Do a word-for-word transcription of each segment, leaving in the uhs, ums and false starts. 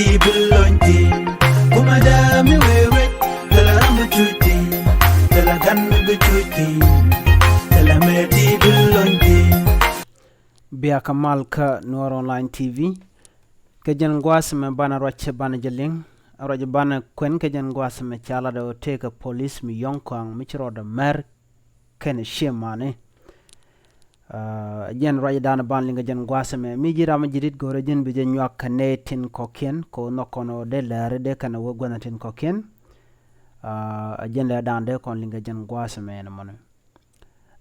Ti bi lony ti, kuma da mi wewet, tala ram bi cuc ti, tala gan bi cuc ti, tala mɛ ti bi lony ti. Bia ka mal kä Nuɔr Online T V. Kɛ jɛn gua̱a̱th mɛ banɛ ruac banɛ jɛ liŋ, ruac banɛ kuɛn kɛ jɛn gua̱a̱th mɛ ca lat ɔ tëëkɛ polis mi yɔ̱ŋ kɔaŋ mi ci rɔɔdɛ mɛr kɛnɛ ciëmani. Aa, jɛn ruacdan ban liŋ kɛ jɛn gua̱a̱th mɛ mi ji̱ ram ji̱ rit go̱rɛ ji̱n bi jɛ nyuak kɛ nɛy tin kɔ̱kiɛn kɛ ɣöö nhɔk kɔn ɣöö dee lɛri dee kɛnɛ wee gua̱thni tin kɔ̱kiɛn. Aa, jɛn lɛrdan dee kɔn liŋ kɛ jɛn gua̱a̱th mɛ ɛn mɔni.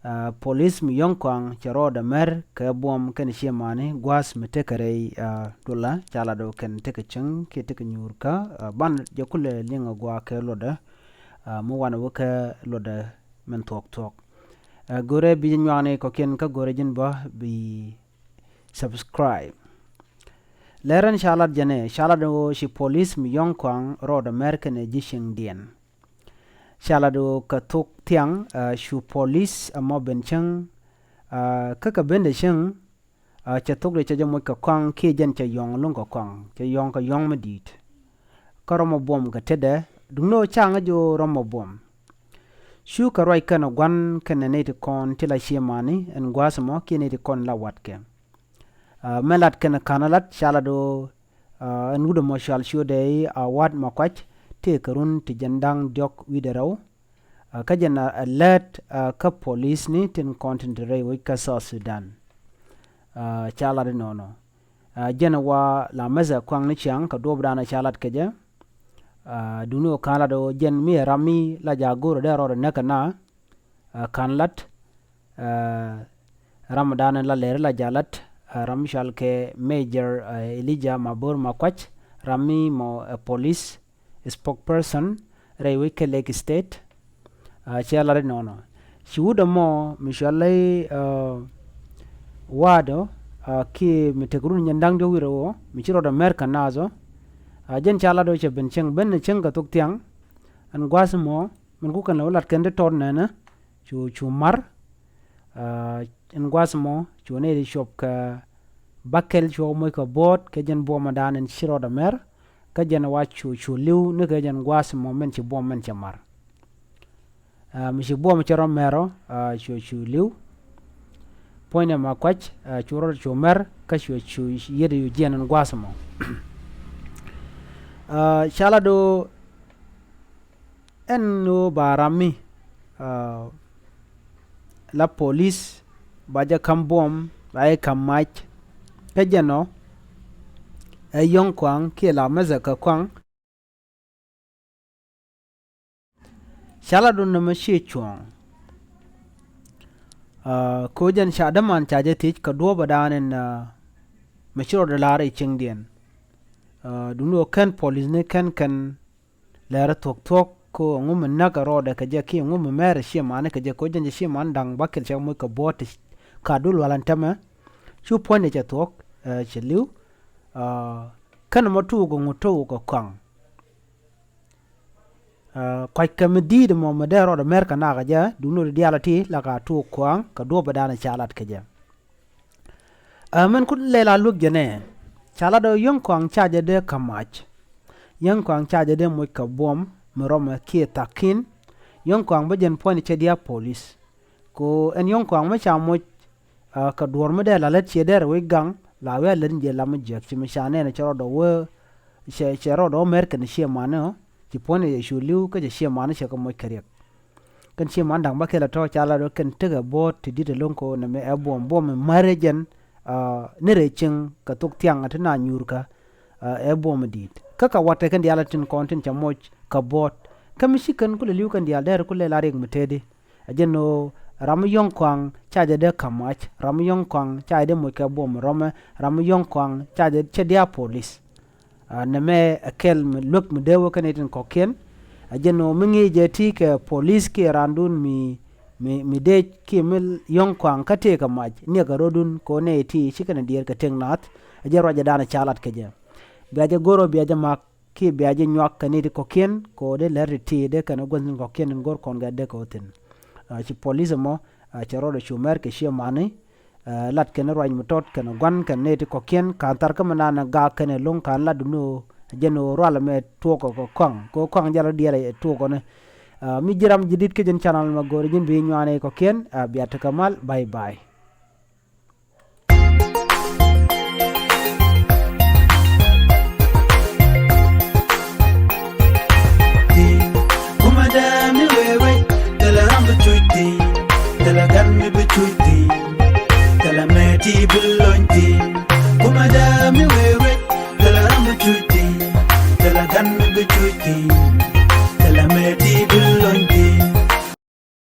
Aa, polis mi yɔ̱ŋ kɔaŋ cɛ rɔɔdɛ mɛr kɛ buɔm kɛnɛ ciëmani gua̱a̱th mi tekɛ rɛy, aa, dula ca lat ɣöö kɛn tekɛ cäŋ kiɛ tekɛ nyuurkä, aa, ban jɛ kulɛ liŋ ɛ gua̱a̱ kɛ luɔtdɛ, aa, mi wanɛ wä kɛ luɔtdɛ min thuɔ̱k thuɔ̱k. Aa, go̱rɛ bi jɛ nyuakni kɔ̱kiɛn kä go̱rɛ ji̱n bä bi subscribe. Lɛrɛn ca lat jɛnɛ, ca lat ɣöö ci polis mi yɔ̱ŋ kɔaŋ rɔɔdɛ mɛr kɛnɛ ji̱ cieŋdiɛn. Ca lat ɣöö kɛ thok thiaŋ, aa, cu polis ɛmɔ ben cäŋ, aa, kä kɛ ben dee cäŋ, aa, cɛ thokdɛ cɛ jɛ moc kɛ kɔaŋ kiɛ jɛn cɛ yɔ̱ŋ lo̱ŋ kɛ kɔaŋ, cɛ yɔ̱ŋ kɛ yɔ̱ŋ mi di̱i̱t. Kä rɔmɔ buɔm kɛ tetdɛ, duŋni ɣöö ca ŋäc ɣöö rɔmɔ buɔm. Cukɛ ruac kɛnɛ gua̱n kɛnɛ nɛy ti kɔn ti la ciëmani ɛn gua̱a̱th ɛmɔ kiɛ nɛy ti kɔn la watkɛ. Aa, mɛ lat kɛnɛ ka̱n lat ca lat ɣöö, aa, ɛn wut ɛmɔ cɔal ciötdɛ i̱ Awat Makuac tëëkɛ run ti jiɛn da̱ŋ diɔ̱k wi̱cdɛ rɛw. Aa, kä jɛn ɛ lät, aa, kä polisni tin kɔn tin te rɛy wec kä South Sudan. Aa, ca lat inɔnɔ. Aa, jɛn wa la mɛthɛ kuaŋni ciaŋ kɛ duɔ̱ɔ̱pdan ca lat kɛ jɛ. Aa, duŋni ɣöö ka̱n lat ɣöö jɛn mi ɛ ram mi la ja̱ go̱o̱rä dee rɔɔdɛ näk kɛ na. Aa, ka̱n lat, aa, ramdan la lɛri la ja̱ lat, aa, ram mi cɔal kɛ Major, aa, Elijah Mabor Makuac, ram mi mɔ ɛ polis spokesperson rɛy wec kɛ Lake State. Aa, cɛ lat inɔnɔ. Ci wut ɛmɔ mi cɔal i̱, aa, Wa̱a̱dɔ, aa, kiɛ mi tek run jiɛn da̱ŋ diɔ̱k wi̱cdɛ rɛw ɣöö mi ci rɔɔdɛ mɛr kɛ naath ɔ. Aa, jɛn ca lat ɣöö cɛ ben cäŋ, ben cäŋ kɛ thok thiaŋ. Ɛn gua̱a̱th ɛmɔ min kukɛn lɛ wä lat kɛn ti tɔt nɛnɛ cu, cu mar. Aa, ɛn gua̱a̱th ɛmɔ cu nɛy ti cuɔp kɛ bäkɛl, cuɔ moc kɛ buɔ̱ɔ̱t kɛ jɛn buɔ̱mdan ɛn ci rɔɔdɛ mɛr. Kä jɛn wa cu, cu li̱w ni kɛ jɛn gua̱a̱th ɛmɔ min ci buɔ̱m min cɛ mar. Aa, mi ci buɔ̱m cɛ rɔ mɛr ɔ, aa, cu, cu li̱w. Puɔ̱nydɛ Makuac, aa, cu rɔɔdɛ cu mɛr kä cu, cu yiet yu jiɛn ɛn gua̱a̱th ɛmɔ. Aa, ca lat ɣöö ɛn ɣöö ba ram mi, aa, la polis ba jɛ ka̱m buɔ̱m, ba jɛ ka̱m mac. Kä jɛn ɔ ɛ yɔ̱ŋ kɔaŋ kiɛ la mɛthɛ kɛ kɔaŋ. Ca lat ɣöö nɛmɛ ciɛ cuɔ̱ɔ̱ŋ. Aa, kɛ ɣöö jɛn ca däman ca jɛ thiec kɛ duɔ̱ɔ̱pädan ɛn, aa, mi ci rɔɔdɛ la̱r i̱ cieŋdiɛn. Aa, duŋni ɣöö kɛn polisni kɛn kɛn lɛr thuɔ̱k thuɔ̱k kɛ ɣöö ɛŋu mi näk ɛ rɔɔdɛ kɛ jɛ kiɛ ɛŋu mi mɛr ɛ ciëmani kɛ jɛ, kɛ ɣöö jɛn cɛ ciëmani da̱ŋ bäkɛl cɛ moc kɛ buɔ̱ɔ̱t ti ka̱du lual ɛn täämɛ. Cu puɔ̱nydɛ cɛ thuɔ̱k, aa, cɛ li̱w. Aa, kɛn ɛmɔ tuuk ɛŋu tuuk ɛ kɔaŋ. Aa, kɔc kɛ mi di̱i̱t ɛmɔ mi dee rɔɔdɛ mɛr kɛ naath kɛ jɛ, duŋni ɣöö diaal ɛ ti la ka tuuk kɔaŋ kɛ duɔ̱ɔ̱pädan ca lat kɛ jɛ. Aa, min ku lɛl a luäk jɛ nɛ, ca lat ɣöö yɔ̱ŋ kɔaŋ ca jɛ dee ka̱m mac. Yɔ̱ŋ kɔaŋ ca jɛ dee moc kɛ buɔ̱m mi rɔmɛ kiɛ thakin. Yɔ̱ŋ kɔaŋ bä jɛn puɔ̱ny cɛ diaal polis. Kɛ ɣöö ɛn yɔ̱ŋ kɔaŋ mi ca moc, aa, kɛ duɔ̱ɔ̱r mi dee la lät ciɛ dee rɛ wec gaŋ, la wee a lät ni jɛ lam mi jiäk ci mi ca nɛn cɛ rɔɔdɛ wee, cɛ, cɛ rɔɔdɛ wä mɛr kɛnɛ ciëmani ɔ, ci puɔ̱nydɛ cu li̱w kä cɛ ciëmani cɛ kɛ moc kɛ riɛk. Kɛn ciëmani da̱ŋ bäkɛl ɛ tɔ̱ ca lat ɣöö kɛn tekɛ buɔ̱ɔ̱t ti di̱t ɛlɔ̱ŋ kɛ ɣöö nɛmɛ ɛ buɔ̱m, buɔ̱m mi mär ɛ jɛn, aa, ni rɛy cieŋ kɛ thok thiaŋ ɛ ti na nyuurkä, aa, ɛ buɔ̱m mi di̱i̱t. Kä kɛ wa̱t tɛ kɛn diaal ɛ tin kɔn tin cɛ moc kɛ buɔ̱ɔ̱t. Kä mi ci kɛn kulɛ li̱w kɛn diaal dee rɛ kulɛ la riɛk mi tëëdi. Ɛ jɛn ɣöö ram mi yɔ̱ŋ kɔaŋ ca jɛ dee ka̱m mac, ram mi yɔ̱ŋ kɔaŋ ca jɛ dee moc kɛ buɔ̱m mi rɔmɛ, ram mi yɔ̱ŋ kɔaŋ ca jɛ cɛ diaal polis. Aa, nɛmɛ ɛ kɛl mi luäk mi dee wä kɛn itin kɔ̱kiɛn. Ɛ jɛn ɣöö mi ŋi̱i̱c jɛ ti kɛ polis kiɛ randun mi, mi, mi dee kiɛ mi yɔ̱ŋ kɔaŋ kä tëëkɛ mac, niɛkɛ rɔ̱dun kɛ ɣöö nɛy ti ci kɛn diɛɛr kɛ tëk naath. Ɛ jɛn ruacdan ca lat kɛ jɛ. Bia jɛ go̱r ɣöö bia jɛ mak kiɛ bia jɛ nyuak kɛ nɛy ti kɔ̱kiɛn kɛ ɣöö dee lɛr ti ti dee kɛn ɛ gua̱th tin kɔ̱kiɛn tin go̱r kɔn kɛ dee kɛ wä thi̱n. Aa, ci polis ɛmɔ, aa, cɛ rɔɔdɛ cu mɛr kɛ ciëmani, aa, lat kɛn ruac mi tɔt kɛn gua̱n kɛn nɛy ti kɔ̱kiɛn ka̱n thar kä mi naan ɛ gak kɛn ɛlɔ̱ŋ ka̱n lat duŋni ɣöö Jɛn ɣöö rual mɛ tuɔk kɛ kɔaŋ kɛ kɔaŋ jal rɔ diɛɛl ɛ tuɔk kɔnɛ. Mi ji̱ ram ji̱ di̱t kä jɛn channel mɛ go̱o̱ri ji̱n bi nyuanɛ kɔkiɛn. Bia tekɛ mal, bye bye. Kumada mi wee wec, tɛlɛ ram bi cuc thi̱n, tɛlɛ gan mi bi cuc thi̱n, tɛlɛ mɛti bi lony thi̱n. Kumada mi wee wec, tɛlɛ ram bi cuc thi̱n, tɛlɛ gan mi bi cuc thi̱n.